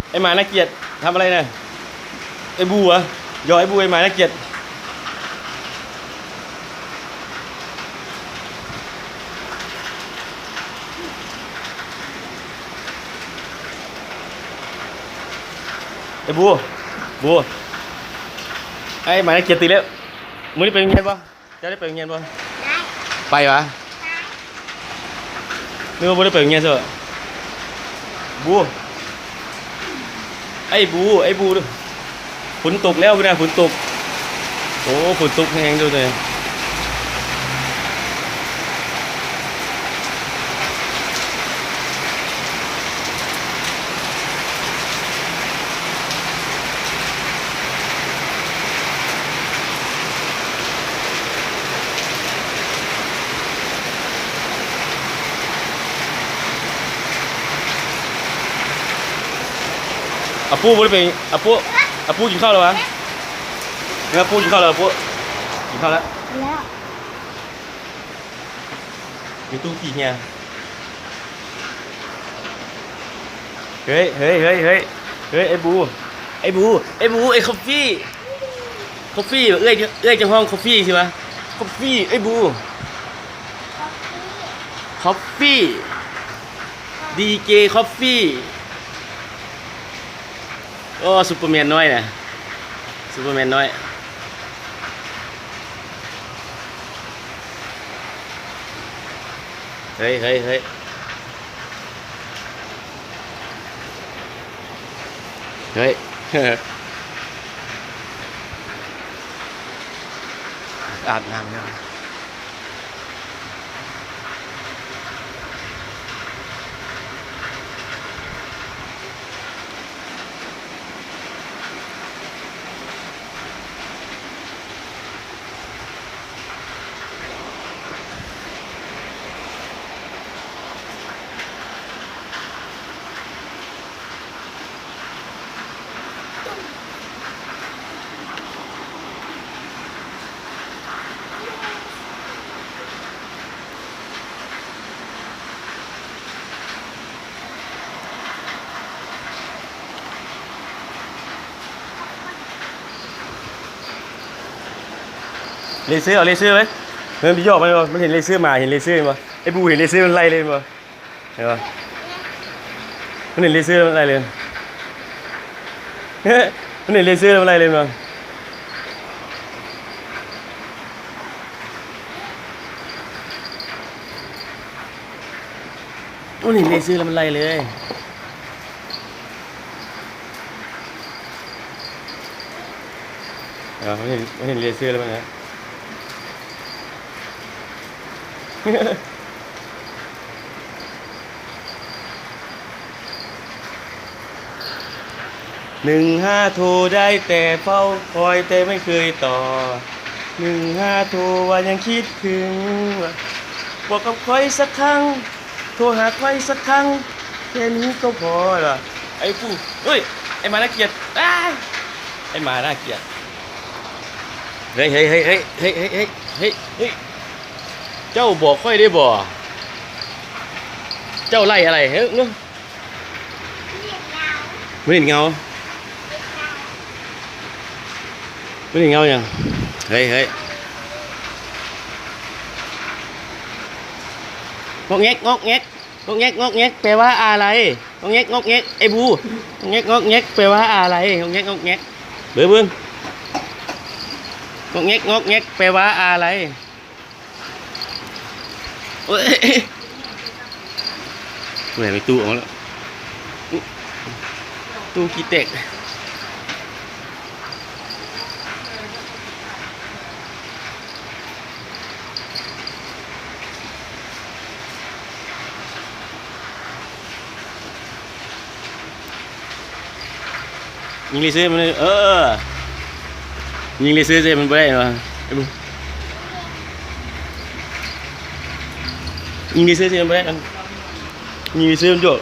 ໄອ້ໝາໜ້າກຽດ ທຳອະໄລນະ? ໄອ້ບູຫວາ? ຢອກໄອ້ບູ ໄອ້ໝາໜ້າກຽດ. ໄອ້ບູ ບູ ໄອ້ໝາໜ້າກຽດຕື່ນແລ້ວ. ມື້ນີ້ໄປໂຮງຮຽນບໍ່? ເຈົ້າໄດ້ໄປໂຮງຮຽນບໍ່? ໄດ້. ໄປຫວາ? ໄດ້. ນຶກວ່າບໍ່ໄດ້ໄປໂຮງຮຽນຊະ. ບູ ໄອ້ບູ ໄອ້ບູ ຝົນຕົກແລ້ວພຸ້ນນະ ຝົນຕົກ. ໂອ້ ຝົນຕົກແຮງເດີ. ອາປູບໍ່ໄດ້ໄປ ອາປູ ອາປູກິນເຂົ້າແລ້ວຫວາ? ເອີ ອາປູກິນເຂົ້າແລ້ວ ອາປູກິນເຂົ້າແລ້ວ. ແລ້ວ ມີຕູ້ຂີ້ເຫຍື້ອ. ເຮີ້ຍ ເຮີ້ຍ ເຮີ້ຍ ເຮີ້ຍ ເຮີ້ຍ ໄອ້ບູ ໄອ້ບູ ໄອ້ບູ ໄອ້ຄອບຟີ້ ຄອບຟີ້ ເອື້ອຍ ເອື້ອຍຈະຮ້ອງຄອບຟີ້ຊິວະ? ຄອບຟີ້ ໄອ້ບູ ຄອບຟີ້ ດີເຈຄອບຟີ້. ໂອ້ ຊຸບເປີແມນນ້ອຍນະ ຊຸບເປີແມນນ້ອຍ. ເຮີ້ຍ ເຮີ້ຍ ເຮີ້ຍ ເຮີ້ຍ ອາບນ້ຳແລ້ວ. ເລເຊີ ເອົາເລເຊີໄວ້. ເອີ ມັນຢອກມັນ ມັນເຫັນເລເຊີ ໝາເຫັນເລເຊີແມ່ນບໍ່? ໄອ້ບູເຫັນເລເຊີ ມັນໄລ່ເລີຍແມ່ນບໍ່? ເຫັນບໍ່? ມັນເຫັນເລເຊີ ມັນໄລ່ເລີຍ. ມັນເຫັນເລເຊີ ມັນໄລ່ເລີຍແມ່ນບໍ່? ໂອ້ ນີ້ເລເຊີແລ້ວມັນໄລ່ເລີຍ. ເອີ ມັນເຫັນ ມັນເຫັນເລເຊີແລ້ວມັນນະ. ໜຶ່ງຫ້າໂທໄດ້ແຕ່ເຝົ້າຄອຍແຕ່ໄມ່ເຄີຍຕໍ່ ໜຶ່ງຫ້າໂທວ່າຍັງຄິດເຖິງ ບອກກັບຂ້ອຍສັກຄັ້ງ ໂທຫາຂ້ອຍສັກຄັ້ງ ແຄ່ນີ້ກໍພໍລະ. ໄອ້ປູ ເອີຍ ໄອ້ໝາໜ້າກຽດ ອ້າຍ ໄອ້ໝາໜ້າກຽດ. ເຮີ້ຍ ເຮີ້ຍ ເຮີ້ຍ ເຮີ້ຍ ເຈົ້າບອກຂ້ອຍໄດ້ບໍ່? ເຈົ້າໄລ່ອະໄລ? ເຮີ້ຍ ມາຫຼິ້ນເຫງົາ ມາຫຼິ້ນເຫງົາຫຍັງ? ເຮີ້ຍ ເຮີ້ຍ ງອກແງກ ງອກແງກ ງອກແງກ ງອກແງກ ແປວ່າອາໄລ? ງອກແງກ ງອກແງກ ໄອ້ບູ ງອກແງກ ງອກແງກ ແປວ່າອາໄລ? ງອກແງກ ງອກແງກ ເບິ່ງ ເບິ່ງ ງອກແງກ ງອກແງກ ແປວ່າອາໄລ? ໂອ້ຍ ເມື່ອຍໄປຕູ້ອອກມາແລ້ວ ຕູ້ຂີ້ແຕກ. ຍິງເລເຊີມັນ ເອີ ຍິງເລເຊີໃສ່ມັນບໍ່ໄດ້ຫວາ? ຍິງເລເຊີໃສ່ມັນບໍ່ໄດ້ ຍິງເລເຊີມັນໂຍກ.